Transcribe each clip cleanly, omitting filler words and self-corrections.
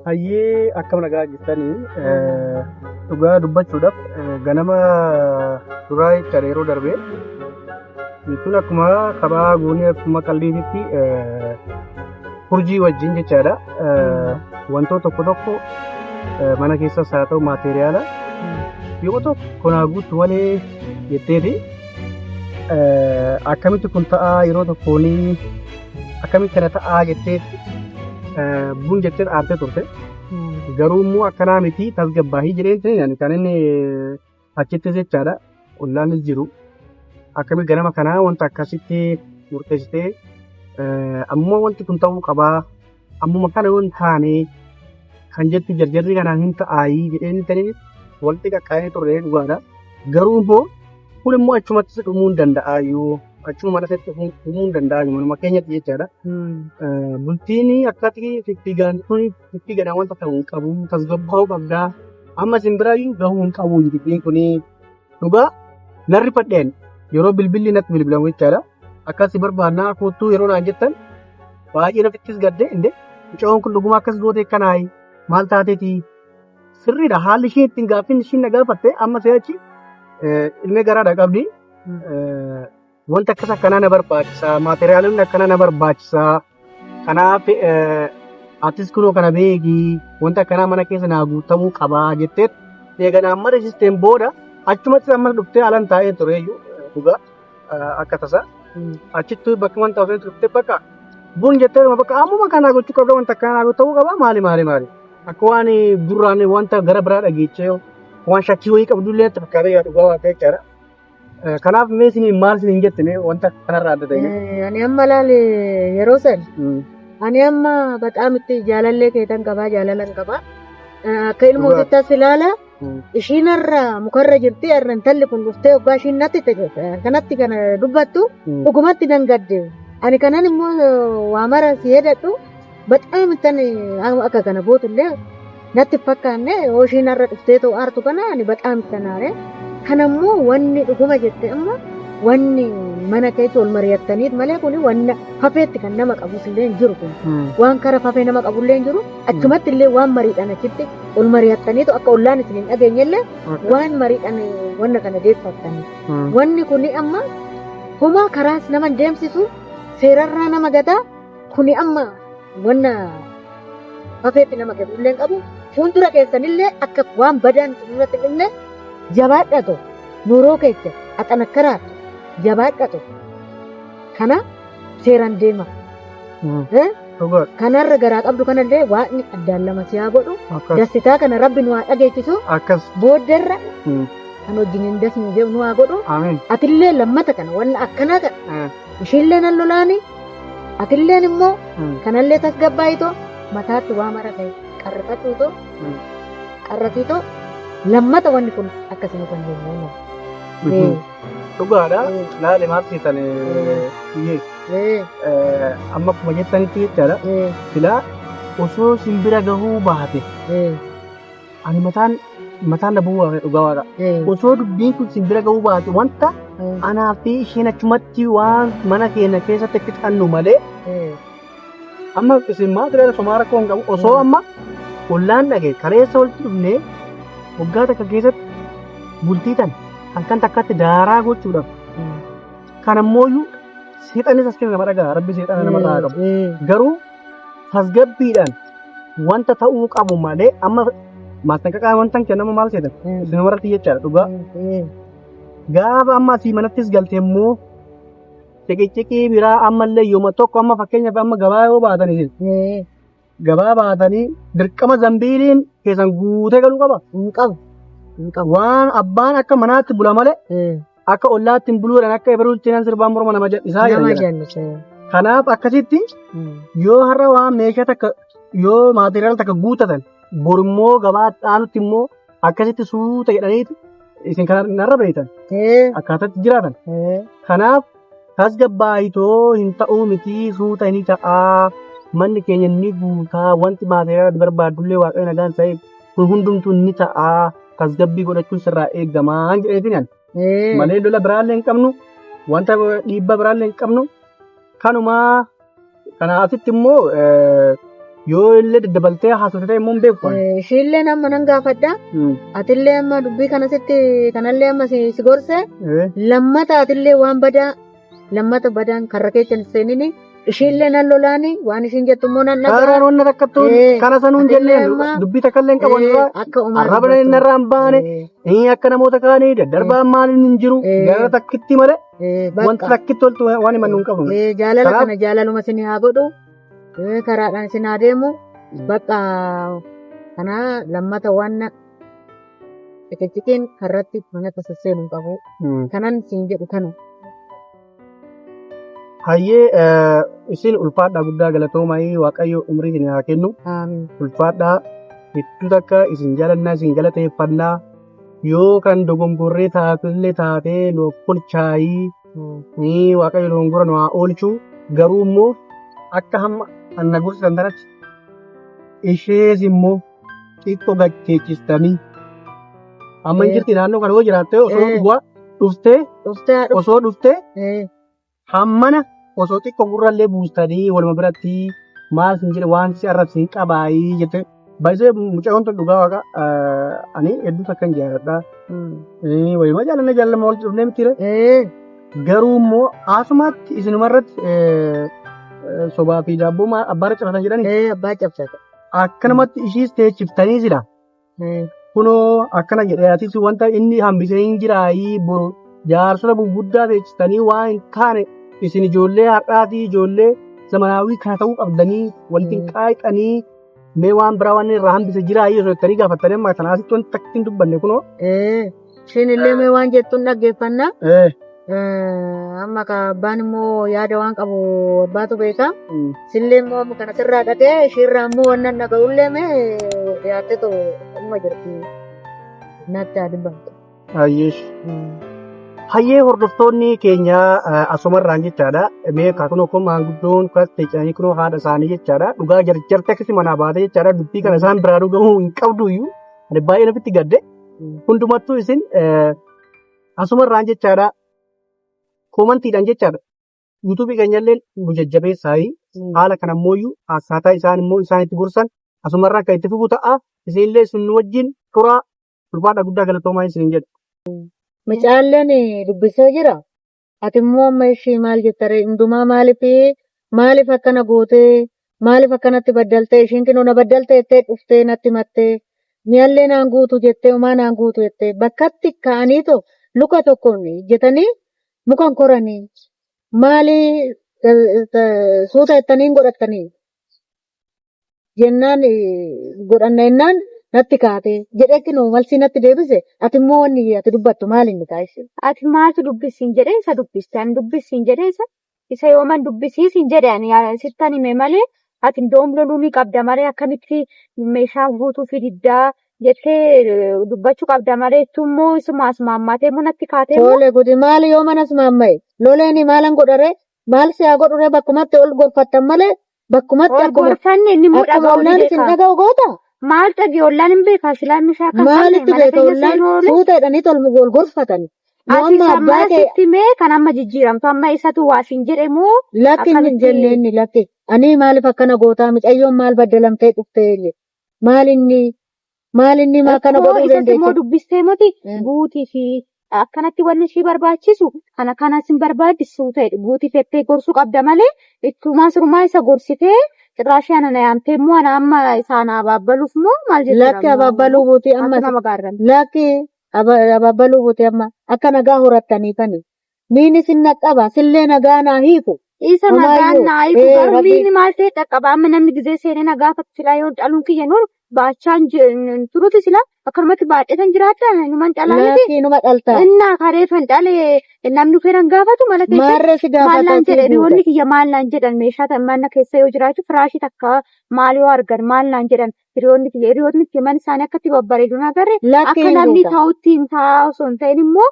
Hayyee, akkam nagaa jirtanii? Dhugaa dubbachuudhaaf ganama duraa jechaadha, yeroo darbe jechuun akkuma kabaa goonee akkuma qalliititti furjii wajjin jechaadha, wantoota tokko tokko mana keessas haa ta'u maateriyaala yoo tokko naa guuttu malee jetteeti, akkamitti kun ta'aa, yeroo tokkoonii akkamitti kana ta'aa jetteeti bun jettee aartee turte. Garuu immoo akkanaa miti, tasgabbaahii jedheen ani. Kan inni achittis jechaadha, ollaanis jiru. Akkamitti ganama kanaa wanta akkasitti murteessitee, ammoo wanti kun ta'uu qabaa, ammuma kana yoo hin taane kan jettu, jarjarri kanaan hin ta'aayii jedheen tanii walitti qaqqaa'ee turre, dhugaadha. Garuu immoo kun immoo achumattis dhumuu hin danda'aayyuu, achuma mana keessatti dhumuu hin danda'aayyuu, manuma keenyatti jechaadha. Bultiin akkatti fiffigaan kun fiffigadhaan wanta ta'uu hin qabu, tasgabbaa'uu qabdaa. Amma isin biraayyuu gahuu hin qabu dubbiin kun. Dhugaa nan rifadheen yeroo bilbilli natti bilbilamu jechaadha. Akkas barbaannaa kottuu yeroo naan jettan baay'ee nafittis gadde. Inde mucaan kun dhuguma akkas goote kanaayi, maal taateeti? Sirriidha, haalli isheen ittiin gaaffiin ishiin na gaafatte. Amma si'achi ilmee garaadha qabdi. Wanta akkas akkanaa na barbaachisa, maateriyaalonni akkanaa na barbaachisa. Kanaaf atis kunoo kana beeki, wanta akkanaa mana keessa naa guutamuu qabaa jettee eeganaan mariisisteen booda achumatti amma dhuftee alan taa'ee tureeyyuu, dhugaa akka tasaa. Achitti bakka wanta osoo dhuftee bakka bun jettee bakka ammuma kanaa gochuu qabda, wanta akkanaa ta'uu qaba, maali maali maali. Akka waan duraan wanta gara biraa dhageechee waan shakkii wayii qabdullee itti fakkaatee yaa, dhugaa waaqa jechaadha. Kanaaf mee isiniin maal isiniin jettine wanta kanarraa adda ta'e? Ani amma laale, yeroo san ani amma bataam itti jaalallee keetan qabaa, jaalalan qabaa. Akka ilmootitti as ilaala. Ishiin har'a mukarra jirti, har'a intalli kun dhuftee hoggaa ishiin natti kanatti kana dubbattu dhugumatti nan gadde. Ani kanan immoo waa mara si hedadhu bataam ittan akka kana gootullee natti fakkaanne. Yoo ishiin har'a dhuftee ta'u aartu kana ani bataam ittan aare. Kanammoo wanni dhuguma jette, amma wanni mana keessa ol mari'attaniit malee kuni wanna fafeetti kan nama qabus illee hin jiru kun. Waan kara fafee nama qabullee hin jiru. Achumatti illee waan mariidhaan achitti ol mari'attaniitu akka ollaan isin hin dhageenye illee waan mariidhaan wanna kana deeffattanii. Wanni kuni amma homaa karaas nama hin deemsisu, seerarraa nama gataa. Kuni amma wanna fafeetti nama kennu illee hin qabu. Fuuldura keessanillee akka waan badaan isin irratti hin dhufne jabaadhatu, nuroo keessa axanakkaraatu jabaadhatu, kana seeraan deema. Kanarra garaa qabdu kanallee waaqni addaan lama si haa godhu. Dassitaa kana rabbi nu haa dhageessisu. Booddarra kan wajjin hin dasnu jedhu nu haa godhu. Atillee lammata kana wanna akkanaa kana ishiillee nan lolaani. Atilleen immoo kanallee tasgabbaayitoo mataatti waa mara ta'e qarrifadhuutoo qarratiitoo lammata wanni kun akkasuma kan jennu. Dhugaadha. Laale, maal seetan biyyee? Amma akkuma jettanitti jechaadha. Silaa osoo simbira gahuu baate ani mataan mataan na bu'uu dhugaa waaqa. Osoo dubbiin kun simbira gahuu baate wanta anaa fi isheen achumatti waan mana keenya keessatti fixannu malee, amma isin maal tiree somaa rakkoo hin qabu. Osoo amma ollaan dhage kaleessa walitti dhufnee waggaa takka keessatti bultii tan halkan takkatti daaraa gochuudhaaf, kan ammooyyuu seexannis as keessa nama dhagaa, rabbi seexana namarraa haa qabu. Garuu tasgabbiidhaan wanta ta'uu qabu malee amma maasxanqaqaa wanta hin kennamu maal seetan isin namarratti jechaadha, dhugaa. Gaafa amma asii manattis galte immoo ciqiciqii biraa ammallee yooma tokko, amma fakkeenyaaf amma gabaa yoo baatan, isin gabaa baatanii dirqama zambiiliin keessan guutee galuu qaba. Hin qabu. Hin qabu. Waan abbaan akka manaatti bula malee akka ollaatti hin buluudhaan akka eberuutti nan sirbaan morma nama jal'isaa Nama jedhan. jallise. Kanaaf akkasitti yoo har'a waan meeshaa takka yoo maatiriyaala takka guutatan, borummoo gabaa dhaanutti immoo akkasitti suuta jedhaniiti isin kana narra beektan akkaataatti jiraatan. Kanaaf tasgabbaayitoo hin ta'uu miti, suuta ni ta'aa, manni keenya ni guutaa, wanti maatiriyaala barbaadullee waaqayyo nagaan ta'e kun hundumtuu ni ta'aa, tasgabbii godhachuun sirraa eegamaa jedheetiin ani. Malee lola biraallee hin qabnu, wanta dhiibbaa biraallee hin qabnu, kanumaa. Kana asitti immoo Yoo illee daddabaltee haasofte ta'e immoo hin beeku. Ishiillee amma nan gaafadha. Atillee amma dubbii kana sitti kanallee amma si gorse lammata atillee waan badaa lammata badaan karra keessa hin seenini ishiillee nan lolaani waan ishiin jettu immoo nan dhaga'a. Karaan wanna rakkattu kana sanuun Atillee jennee amma dubbii takka illee hin qabu irraa akka umaa arraba dubbattu. inni irraa hin baane akka namoota kaanii daddarbaan maaliin hin jiru gara takkitti malee wanta Bakka takkitti oltu waan himannu hin qabnu. Jaalala Kanaaf kana jaalaluma isin haa godhu, karaadhaan isin haa deemu, bakka kana lammata waan xixiqqeen karratti mana tasa seenu hin qabu. Kanan siin jedhu kana. Hayyee, isin ulfaadhaa, guddaa galatoomaa. Waaqayyo umrii isin haa kennu. Amiin. Ulfaadhaa, hedduu takka isin jaalannaa, isin galateeffannaa. Yoo kan dogongorree taatullee taatee nuuf kolchaayii, Waaqayyo dogongora nu haa oolchu. Garuu immoo akka hamma anna gorsitan kanatti ishees immoo xiqqoo gaggeessistanii amma hin jirti naannoo kana yoo jiraatte osoo dhugaa dhuftee Dhuftee haa dhuftu. osoo dhuftee hammana osoo xiqqoo gurrallee buustanii waluma biratti maal sin jedhe, waan si arrabsin qabaayii jette. Baay'isee mucayyoon tun dhugaa waaqa ani hedduu takka hin jaalladha. Waluma jaallanne jaallama walitti dhufnee miti. Garuu immoo asumatti isinuma irratti sobaa fi daabboo abbaarra cabsatan jedhani. Abbaa cabsata. Akkanumatti ishiis teechiftanii sila. Kunoo akkana jedhee atis wanta inni hambisee hin jiraayii boru jaarsota gurguddaa teechistanii waan hin taane isin ijoollee har'aatii ijoollee zamanaawii kana ta'uu qabdanii walitti hin qaayixanii mee waan biraa waan irraa hambise jiraayii osoo jettanii gaafattanii amma kana asitti wanti takka hin dubbanne kunoo. Ishiin illee mee waan jettuun dhaggeeffanna. Amma ka abbaan immoo yaada waan qabu abbaatu beeka. Sillee immoo amma kana sirraa dhagee ishiirraa immoo wannan dhaga'ullee mee dhiyaattee too dhuma jirti. Natti haa dubbatu. Hayyeesh. Hayyee, hordoftoonni keenya, asumarraan jechaadha. Mee kunoo kun maanguddoon kas teechanii kunoo haadha isaanii jechaadha. Dhugaa jarjarte akkasii manaa baate jechaadha. Dubbii kana isaan biraa dhugahuu hin qabdu iyyuu. Ani baay'ee nafitti gadde. Hundumattuu isin asumarraan jechaadha. Koomantiidhaan jechaadha. Yuutuubii keenyallee nu jajjabeessaayi. Haala kana immoo akkaataa isaan immoo isaan itti gorsan asumarraan kan itti fufu ta'a. Isinillee isin nu wajjin turaa. Ulfaadha, guddaa galatoomaa isin jedha. Mucaalleen dubbisee jira. Ati immoo amma ishii maal jettare? Hundumaa maaliif maaliif akkana gootee, maaliif akkanatti baddaltee? Ishiin kinoo na baddaltee jettee dhuftee natti mattee, mi'allee naan guutu jettee, homaa naan guutu jettee, bakkatti ka'aniitoo luka tokkoon jetanii mukan koranii maali suuta jettanii hin godhattanii jennaan godhanna jennaan natti kaate jedhee kinoo malsii natti deebise. Ati immoo wanni ati dubbattu maal inni taasise? Ati maaltu dubbisiin jedhee isa dubbiste? Ani dubbisiin jedhee isa yooman dubbisiisin jedhe ani sittan hime malee ati doom loluu ni qabda malee akkamitti meeshaa guutuu fi diddaa jettee dubbachuu qabda malee immoo isuma asmaammaatee immoo natti kaatee immoo. Tole gudi, maali yoo manas maamma'e loleeni maalan godhare, maal si haa godhure? Bakkumatti ol gorfattan malee bakkumatti Ol akkuma gorfanne inni immoo akkuma dhaga'uu ni ollaan isin beeka. dhaga'u goota. Maal dhage? Ollaan hin beekaa silaa meeshaa akka hin qabne Maalitti mana beeka keenya ollaan? seenuu oole. Suuta jedhanii ol gorfatani. Nu Ati amma isa abbaa mana kee sitti mee kan amma jijjiiramtu amma isatu waa siin jedhe moo Lakki, inni hin akkamitti? jenne inni lakki. Ani maaliif akkana gootaa, mucayyoon maal baddalamtee dhuftee jedhe. Maal inni maal inni maa akkana Akkoo godhuu isas immoo dandeeche? dubbistee moti guutii fi akkanatti wanni ishii barbaachisu kana kana sin barbaachisu ta'e guutii fettee gorsuu qabda malee ittumaa sirumaa isa gorsitee cirraashii ana na yaamtee immoo ana amma isaan abaabbaluuf moo maal jechuudha Lakki, amma abaabbaluu buutii maaltu ammas nama gaarrame. Lakki, abaabbaluu buutii amma akka nagaa horattaniifani. Miini sin naqqaba sillee nagaa naa hiiku. Isa nagaan Homaayyuu naa hiiku garuu rabbi miini maal ta'e dhaqqaba? Amma namni gizee seenee na gaafatu silaa yoo dhaluun kiyya noor baachaan turuti sila akkanumatti baadheetan jiraadha numan dhalaa miti. Lakki, numa dhaltaa. Innaa kareefan dhalee namni dhufee gaafatu mana keessatti Maarree si maal gaafata naan sii jedhe? guuta. Hiriyoonni kiyya maal naan jedhan? Meeshaa tan mana keessa yoo jiraatu firaashii takka maal yoo argan maal naan jedhan hiriyoonni kiyya? Hiriyoonni kiyya mana isaanii akkatti babbareedu na agarre Lakki, akka hin namni guuta. ta'utti hin taa'aa osoo hin ta'in immoo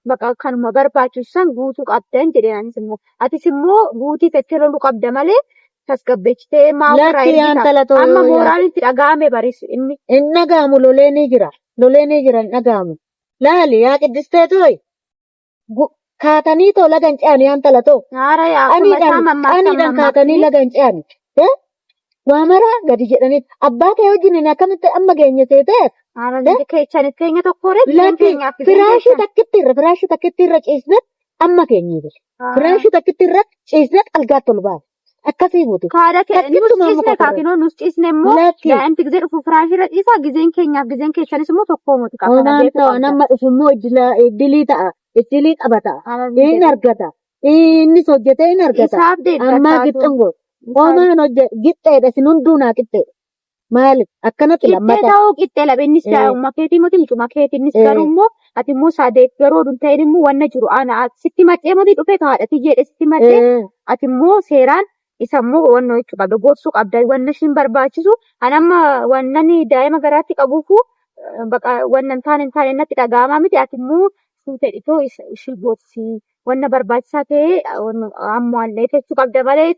bakka kanuma barbaachisu san guutuu qabdan jedheen. Anis immoo atis immoo guutii fettee loluu qabda malee tasgabbeessitee maa ofirraa Lakki ergita? yaa intala too Amma yaa mooraan itti dhaga'ame baris inni. Hin dhaga'amu, lolee ni jira. Lolee ni jira, hin dhaga'amu. Laali yaa qiddistee tooyi. Kaatanii too laga hin ce'ani yaa intala too. Haara yaa akkuma isaa Qaniidhaan mammaaksan qaniidhaan kaatanii mammaakni. laga hin ce'ani. Waa maraa gadi jedhanii abbaa kee wajjin akkamitti amma geenye seeteef. Keechan keenya tokko ree Lakki keenyaaf firaashii takkitti irra firaashii takkitti irra ciisne amma keenya jira. Firaashii takkitti irra ciisne algaatti ol baase. Akkasii guutu. Kaadha nus Takkittuma ciisne muka ture. kaakinoo nus ciisne immoo Lakki daa'imti gizee dhufu firaashii irra ciisaa gizeen keenyaaf gizeen keessanis immoo tokko muti qaba. Kana Homaan beekuu ta'u qabda. nama dhufu immoo iddilii ta'a. Iddilii qabata. Inni argata. Innis hojjetee inni argata. Isaaf Ammaa deeggartaa gixxin godhu. Homaan hojje gixxeedha isin hunduu naa qixxeedha. Maaliif akkanatti Qixxee lammata. ta'uu qixxee labe innis daa'imuma keetii miti mucuma keetii innis garuu immoo ati immoo isaa deeggaruu oduu hin ta'in immoo wanna jiru ana sitti maxxee miti dhufee haadha tiyyeedha sitti maxxee ati immoo seeraan isa immoo wanna jechuu qabda gorsuu qabda wanna ishiin barbaachisu ani amma wannan daa'ima garaatti qabuufu baqa wanna hin taane hin taane natti dhaga'amaa miti ati immoo suutee dhitoo ishii gorsi wanna barbaachisaa ta'e ammallee jechuu qabda malee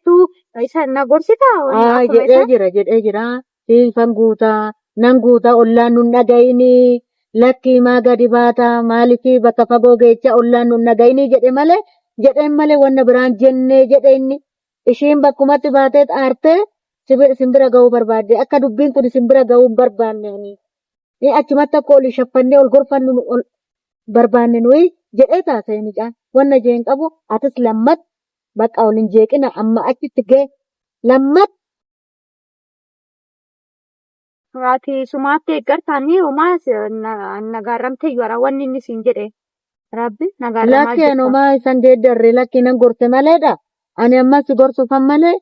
isa na gorsita wanna Aa akkuma jedhee isa jira jedhee jira. Siifan guutaa nan guutaa ollaan nun dhaga'inii lakkii maa gadi baata maaliif bakka fagoo geecha ollaan nun dhaga'inii jedhe malee jedheen malee wanna biraan jennee jedhe inni. Ishiin bakkumatti baatee aartee simbira ga'uu barbaadde akka dubbiin kun simbira ga'uu hin barbaanne ani. Ni achumatti akka ol shaffannee ol gorfannu ol barbaanne nuyi jedhee taasise mucaan. Wanna jeen qabu atis lammat bakka ol hin jeeqina amma achitti ga'e lammat Ati sumaatti eeggartaanii homaa nagaarramte iyyuu wanni inni siin jedhe rabbi nagaarramaa Lakki ani jirta. homaa isan geeddarre lakki nan gorse maleedha. Ani ammas si gorsuufan malee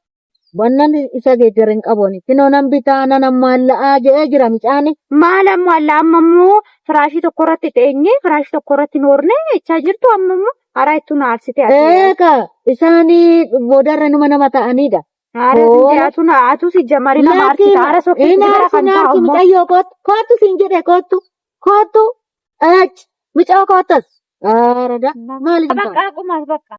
wannan isa geeddare hin qabu ani. Kinoo nan bitaa nan ammaalla'aa jedhee jira mucaani. Maal ammoo alla amma immoo firaashii tokko irratti teenye firaashii tokko irratti noorne jechaa jirtu amma immoo haraa ittuu na aarsite ati. Eeka isaanii boodarra numa nama ta'anidha. Haara Hoola. atu na atu si jamari nama Lakki aarsita haara sokkee hin si bira aarsu kan hin taa'u aarsu immoo. mucayyoo kootu kootu siin jedhe kootu kootu achi mucaa kootas. Aarada maaliif hin taane? Bakka qumaas bakka.